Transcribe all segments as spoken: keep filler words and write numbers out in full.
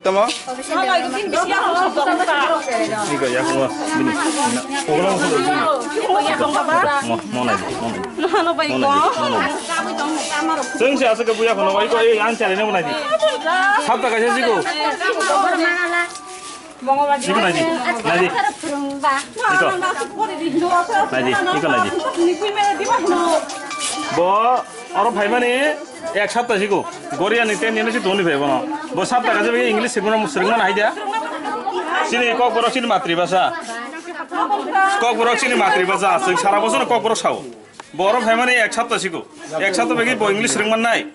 Tamo? Iko ya kuma bini. Pokoknya aku mau bini. Mo mo nai mo nai. Mo nai mo nai. Seng si asa ke buya kono iko eh an chale ne mo nai di. Sabta kaisa siko. Siko nai di. Nai di. Iko. Nai di. Iko nai di. Bo. Oro phaimani ek sapta siko. Goriani ten ni si toni phai bono. Bo sapta kaje English sirmana sirmana haida. Sini Kokborok sini matribhasha. Kokborok sini matribhasha. Sing sara bosor Kokborok sao. Bo oro phaimani ek sapta siko. Ek sapta bagi bo English sirmana nai.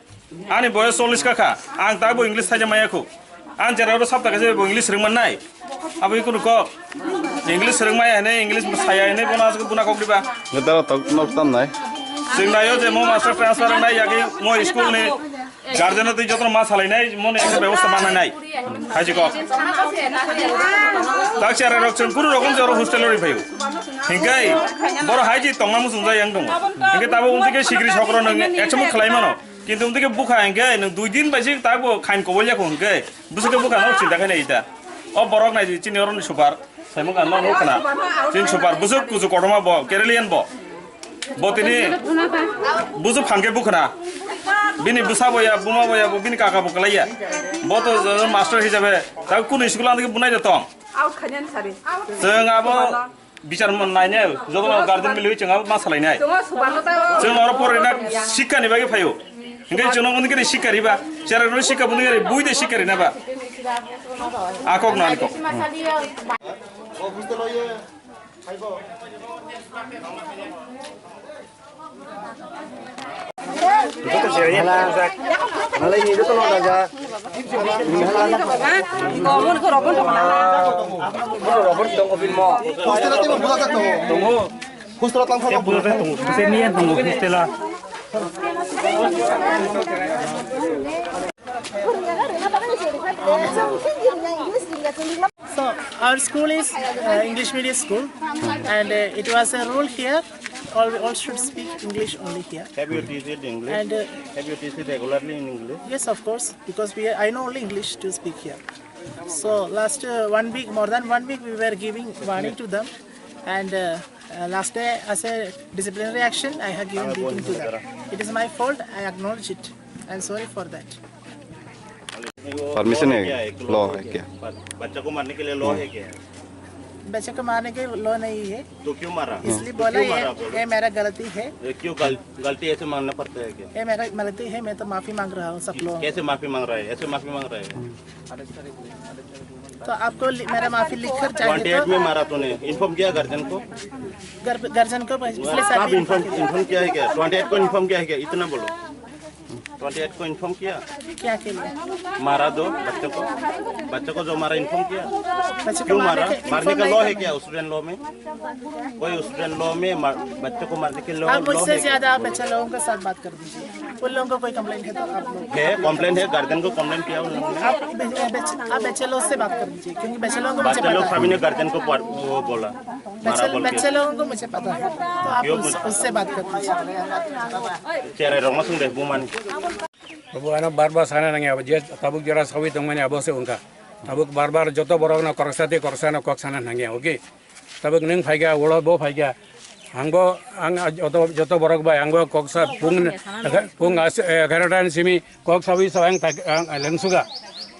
Ani boyos chollish kha kha. Ang ta bo English thaja maya kho. Ang jera oro sabta kaisa bo English rwngmannai. Abo kunu kok. English rwngmaya hwnwi, English saya hwnwi bono aswk buna kok diba. Gitaro tok nok tam nai. Chwng naio je mo master transfer wngnai yagwi mo school ni guardian twi jotono ma salainai, mo ni ekta bebosta mananai. Haji kok. Tak chera rok chwng kunu rokom je oro hostel ori phaio. Hingkai boro haji tongma muchung jai yang tongo. Hingke tabo untike sigri sokro nang ekchamo khlai mano. Kintu umtike bukha hingke nwng dui din bai se ta bo khain kobol ya hingke bwswk bukha no chinta khaina ita. O borok nai chini oroni super. Saimung kan no khna. Chin super bwswk kuchu kotorma bo Keralian bo. Bo tini bwswk phangke bukhna. Bini bwsa bo ya, buma bo ya, bo bini kaka bo kalai ya. Bo to master hisabe ta kunu school andike bunai de tong. Out khainani sari. Chwng abo Bichar man nainai, jotono guardian milwi chwng abo ma salainai. Chwng oro porina sikha ni bagwi phaio. Hingke chwngno muni kiri sikha riba, chera rwi sikha muni kiri bui de sikha rina ba. Akok na alikok. Joto se ya. Malai ni joto no daja. Hostel tei bula jak tongo. Tongo. Hostel tang thang bula jak tongo. Se ni tongo hostel. So our school is uh, English medium school, and uh, it was a rule here. All, all should speak English only here. Have you teach it English? And uh, have you teach it regularly in English? Yes, of course, because we I know only English to speak here. So last uh, one week, more than one week, we were giving warning to them, and uh, uh, last day as a disciplinary action, I have given beating to them. It is my fault. I acknowledge it. I am sorry for that. Permission है, लॉ है क्या? बच्चा को मारने के लिए लॉ है क्या? बच्चे को मारने के लॉ नहीं है। तो क्यों मारा? इसलिए बोला ये, ये मेरा गलती है। क्यों गलती ऐसे मानना पड़ता है क्या? ये मेरा गलती है, मैं तो माफी मांग रहा हूँ सब लोग। कैसे माफी मांग रहा है? ऐसे माफी मांग रहा है। तो आपको मेरा माफी लिख कर चाहिए। ट्वेंटी एट में मारा तूने, इन्फॉर्म किया गार्जियन को? गार्जियन को पिछले साल। इन्फॉर्म किया है क्या? ट्वेंटी एट को इन्फॉर्म किया है क्या? इतना बोलो। ट्वेंटी एट को इन्फॉर्म किया? क्या के लिए? मारा दो बच्चों को। बच्चों को जो मारा, इन्फॉर्म किया? क्यों मारा? मारने का लॉ है क्या स्टूडेंट लॉ में? कोई स्टूडेंट लॉ में बच्चों को मारने के लॉ? आप मुझसे ज्यादा बच्चा लोगों के साथ बात कर दीजिए। उन लोगों को कोई कंप्लेंट है तो आप लोग। है, कंप्लेंट है, गार्जियन को कंप्लेंट किया उन लोगों ने। आप बच्चे लोग से बात कर दीजिए, क्योंकि बच्चे लोगों को मुझे पता है। बच्चे लोग सभी ने गार्जियन को बोला। बच्चे लोगों को मुझे पता है, तो आप उससे बात कर लीजिए। Cherai rok no sung de bumani. Babu, ano bar bar sana nangya, je tabuk jora sawi tongmani abo se wngkha. Tabuk bar bar joto borok no koroksa tei koroksa no kok sana nangya, okay? Tabuk nwng phaikha, ulo bo phaikha. Ang bo, ang joto, joto borok bai ang bo kok sa pung, pung egarota ni simi kok sawi sa ang lengsuga.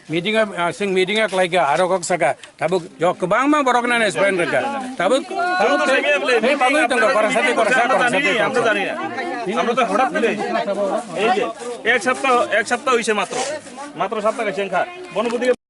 Meeting o, ah, sing meeting o khlaika, aro kok saka. Tabuk jo kwbangma borok nani explain rwkha. Tabuk, tabuk tei bagwi tongo, koroksa tei koroksa, koroksa tei koroksa. আমরা তো হঠাৎ পেলে এই যে এক সপ্তাহ, এক সপ্তাহ হইছে মাত্র, মাত্র সাপ্তাহ গেছে খা বনবুদ্ধি